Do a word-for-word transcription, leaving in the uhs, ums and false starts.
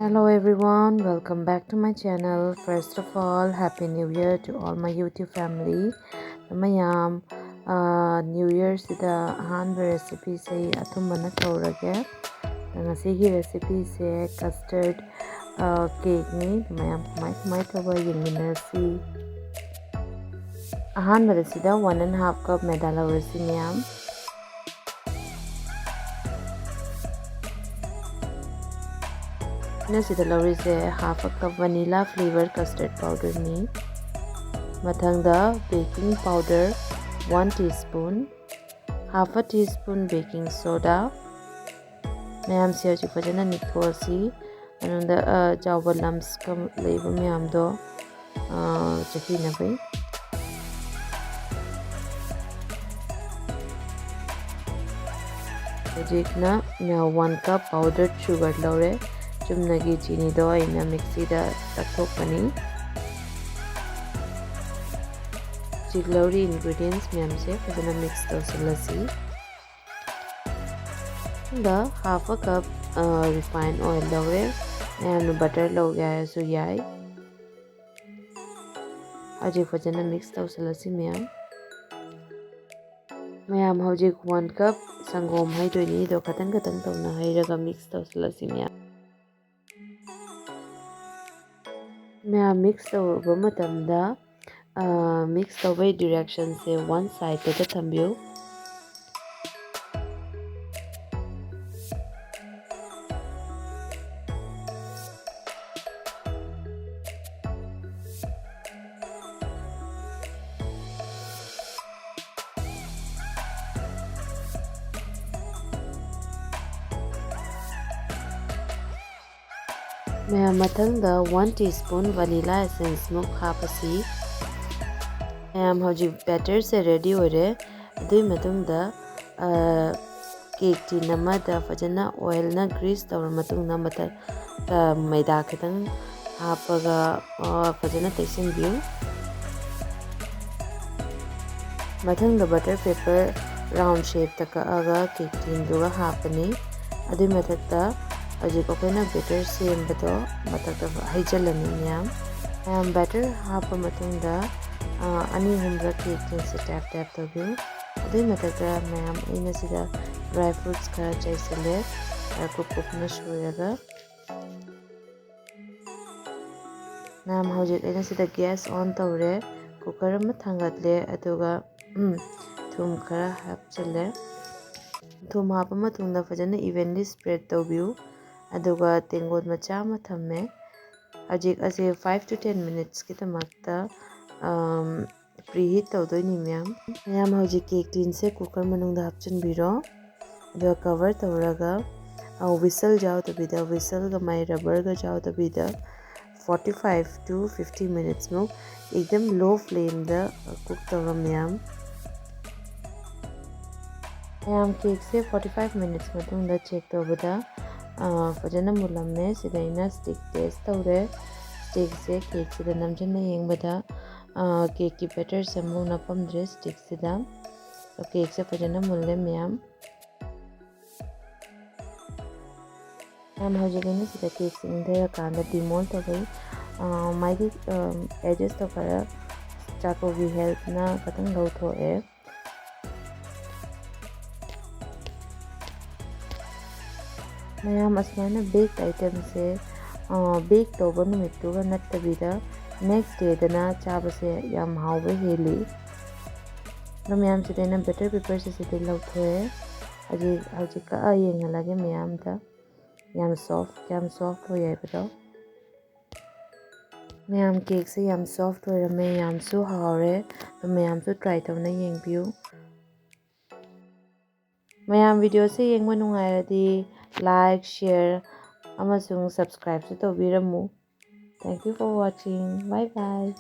Hello everyone, welcome back to my channel. First of all, Happy New Year to all my YouTube family. ꯃꯌꯥꯝ, ꯑꯥ, New Year ꯁꯤꯗ ꯑꯍꯥꯟꯕ recipe ꯁꯦ ꯑꯊꯨꯝꯕꯅ ꯇꯧꯔꯒꯦ꯫ ꯉꯁꯤꯒꯤ recipe ꯁꯦ custard, ꯑꯥ, cake ꯅꯤ꯫ ꯃꯌꯥꯝ ꯀꯃꯥꯏ ꯀꯃꯥꯏ ꯇꯧꯕ ꯌꯦꯡꯃꯤꯟꯅꯁꯤ꯫ ꯑꯍꯥꯟꯕꯗ ꯁꯤꯗ one and half cup ꯃꯩꯗꯥ ꯂꯧꯔꯁꯤ ꯃꯌꯥꯝ꯫ ꯑꯩꯅ ꯁꯤꯗ ꯂꯧꯔꯤꯁꯦ half a cup vanilla flavor custard powder ꯅꯤ꯫ ꯃꯊꯪꯗ baking powder one teaspoon, half a teaspoon baking soda꯫ ꯃꯌꯥꯝꯁꯦ ꯍꯧꯖꯤꯛ ꯐꯖꯅ ꯅꯤꯛꯊꯣꯛꯑꯁꯤ꯫ ꯃꯅꯨꯡꯗ, ꯑ, ꯆꯥꯎꯕ lumps ꯀ ꯂꯩꯕ ꯃꯌꯥꯝꯗꯣ, ꯑ, ꯆꯠꯈꯤꯅꯕꯩ꯫ ꯍꯧꯖꯤꯛꯅ, ꯑ, one cup powdered sugar ꯂꯧꯔꯦ꯫ ꯆꯨꯝꯅꯒꯤ ꯆꯤꯅꯤꯗꯣ ꯑꯩꯅ ꯃꯤꯛꯁꯤꯗ ꯇꯛꯊꯣꯛꯄꯅꯤ꯫ ꯍꯧꯖꯤꯛ ꯂꯧꯔꯤ ingredients ꯃꯌꯥꯝꯁꯦ ꯐꯖꯅ mix ꯇꯧꯁꯤꯜꯂꯁꯤ꯫ The half a cup, ꯑ, refined oil ꯂꯧꯔꯦ꯫ ꯃꯌꯥꯝꯅ butter ꯂꯧꯒꯦ ꯍꯥꯏꯔꯁꯨ ꯌꯥꯏ꯫ ꯍꯧꯖꯤꯛ ꯐꯖꯅ mix ꯇꯧꯁꯤꯜꯂꯁꯤ ꯃꯌꯥꯝ꯫ ꯃꯌꯥꯝ ꯍꯧꯖꯤꯛ one cup ꯁꯪꯒꯣꯝ ꯍꯩꯗꯣꯏꯅꯤ꯫ ꯑꯗꯣ ꯈꯇꯪ ꯈꯇꯪ ꯇꯧꯅ ꯍꯩꯔꯒ mix ꯇꯧꯁꯤꯜꯂꯁꯤ ꯃꯌꯥꯝ꯫ ꯃꯌꯥꯝ mix ꯇꯧꯔꯕ ꯃꯇꯝꯗ, ꯑ, mix ꯇꯧꯕꯩ direction ꯁꯦ one side ꯇ ꯊꯝꯕꯤꯌꯨ꯫ ꯃꯌꯥꯝ, ꯃꯊꯪꯗ one teaspoon vanilla essence ꯃꯨꯛ ꯍꯥꯞꯄꯁꯤ꯫ ꯃꯌꯥꯝ, ꯍꯧꯖꯤꯛ batter ꯁꯦ ready ꯑꯣꯏꯔꯦ꯫ ꯑꯗꯨꯒꯤ ꯃꯇꯨꯡꯗ, ꯑ, cake tin ꯑꯃꯗ ꯐꯖꯅ oil ꯅ grease ꯇꯧꯔ ꯃꯇꯨꯡꯗ ꯃꯊꯛꯇ ꯃꯩꯗꯥ ꯈꯤꯇꯪ ꯍꯥꯞꯄꯒ, ꯑ, ꯐꯖꯅ ꯇꯩꯁꯤꯟꯕꯤꯌꯨ꯫ ꯃꯊꯪꯗ butter paper round shape ꯇ ꯀꯛꯑꯒ cake tin ꯗꯨꯒ ꯍꯥꯞꯄꯅꯤ꯫ ꯑꯗꯨꯒꯤ ꯃꯊꯛꯇ ꯍꯧꯖꯤꯛ ꯑꯩꯈꯣꯏꯅ batter ꯁꯦꯝꯕꯗꯣ ꯃꯊꯛꯇ ꯍꯩꯖꯤꯜꯂꯅꯤ ꯃꯌꯥꯝ꯫ ꯃꯌꯥꯝ batter ꯍꯥꯞꯄ ꯃꯇꯨꯡꯗ, ꯑ, ꯑꯅꯤ ꯑꯍꯨꯝꯔꯛ cake ꯁꯤꯡꯁꯦ tap tap ꯇꯧꯕꯤꯌꯨ꯫ ꯑꯗꯨꯒꯤ ꯃꯊꯛꯇ ꯃꯌꯥꯝ ꯑꯩꯅ ꯁꯤꯗ dry fruits ꯈꯔ ꯆꯥꯏꯁꯤꯜꯂꯦ, ꯈꯔ ꯀꯨꯞ ꯀꯨꯞꯅ ꯁꯣꯏꯔꯒ꯫ ꯃꯌꯥꯝ ꯍꯧꯖꯤꯛ ꯑꯩꯅ ꯁꯤꯗ gas on ꯇꯧꯔꯦ, cooker ꯑꯃ ꯊꯥꯡꯒꯠꯂꯦ, ꯑꯗꯨꯒ, ꯎꯝ, ꯊꯨꯝ ꯈꯔ ꯍꯥꯞꯆꯤꯜꯂꯦ꯫ ꯊꯨꯝ ꯍꯥꯞꯄ ꯃꯇꯨꯡꯗ ꯐꯖꯅ evenly spread ꯇꯧꯕꯤꯌꯨ꯫ ꯑꯗꯨꯒ ꯇꯦꯡꯀꯣꯠ ꯃꯆꯥ ꯑꯃ ꯊꯝꯃꯦ꯫ ꯍꯧꯖꯤꯛ ꯑꯁꯦ five to ten minutes ꯀꯤꯗꯃꯛꯇ, ꯑꯝ, preheat ꯇꯧꯗꯣꯏꯅꯤ ꯃꯌꯥꯝ꯫ ꯃꯌꯥꯝ ꯍꯧꯖꯤꯛ cake tin ꯁꯦ cooker ꯃꯅꯨꯡꯗ ꯍꯥꯞꯆꯤꯟꯕꯤꯔꯣ꯫ ꯑꯗꯨꯒ cover ꯇꯧꯔꯒ, ꯑ, whistle ꯌꯥꯎꯗꯕꯤꯗ, whistle ꯒ ꯃꯥꯏ rubber ꯒ ꯌꯥꯎꯗꯕꯤꯗ forty five to fifty minutes ꯃꯨꯛ एकदम low flame ꯗ cook ꯇꯧꯔꯣ ꯃꯌꯥꯝ꯫ ꯃꯌꯥꯝ, cake ꯁꯦ forty five minutes ꯃꯇꯨꯡꯗ check ꯇꯧꯕꯗ, ꯑ, ꯐꯖꯅ ꯃꯨꯜꯂꯝꯃꯦ꯫ ꯁꯤꯗ ꯑꯩꯅ stick test ꯇꯧꯔꯦ꯫ Stick ꯁꯦ cake ꯁꯤꯗ ꯅꯝꯖꯟꯅ ꯌꯦꯡꯕꯗ, ꯑ, cake ꯀꯤ batter ꯁꯦ ꯑꯃꯨꯛ ꯅꯞꯄꯝꯗ꯭ꯔꯦ stick ꯁꯤꯗ꯫ So, cake ꯁꯦ ꯐꯖꯅ ꯃꯨꯜꯂꯦ ꯃꯌꯥꯝ꯫ ꯃꯌꯥꯝ, ꯍꯧꯖꯤꯛ ꯑꯩꯅ ꯁꯤꯗ cake ꯁꯦ ꯏꯪꯊꯔꯀꯥꯟꯗ demold ꯇꯧꯕꯩ, ꯑ, ꯃꯥꯒꯤ, ꯑ, edges ꯇꯣ ꯈꯔ charcoal ꯒꯤ help ꯅ ꯈꯇꯪ ꯂꯧꯊꯣꯛꯑꯦ꯫ ꯃꯌꯥꯝ, ꯑꯁꯨꯃꯥꯏꯅ baked item ꯁꯦ, ꯑ, bake ꯇꯧꯕ ꯅꯨꯃꯤꯠꯇꯨꯒ ꯅꯠꯇꯕꯤꯗ next day ꯗꯅ ꯆꯥꯕꯁꯦ ꯌꯥꯝ ꯍꯥꯎꯕ ꯍꯦꯜꯂꯤ꯫ ꯑꯗꯣ ꯃꯌꯥꯝ, ꯁꯤꯗ ꯑꯩꯅ batter paper ꯁꯦ ꯁꯤꯗ ꯂꯧꯊꯣꯛꯑꯦ꯫ ꯍꯧꯖꯤꯛ, ꯍꯧꯖꯤꯛ ꯀꯛꯑ ꯌꯦꯡꯍꯜꯂꯒꯦ ꯃꯌꯥꯝꯗ꯫ ꯌꯥꯝ soft, ꯌꯥꯝ soft ꯑꯣꯏ ꯍꯥꯏꯕꯗꯣ꯫ ꯃꯌꯥꯝ, cake ꯁꯦ ꯌꯥꯝ soft ꯑꯣꯏꯔꯝꯃꯦ, ꯌꯥꯝꯁꯨ ꯍꯥꯎꯔꯦ꯫ ꯑꯗꯣ ꯃꯌꯥꯝꯁꯨ try ꯇꯧꯅ ꯌꯦꯡꯕꯤꯌꯨ꯫ ꯃꯌꯥꯝ, video ꯁꯦ ꯌꯦꯡꯕ ꯅꯨꯡꯉꯥꯏꯔꯗꯤ like, share ꯑꯃꯁꯨꯡ subscribe ꯁꯨ ꯇꯧꯕꯤꯔꯝꯃꯨ꯫ Thank you for watching. Bye bye.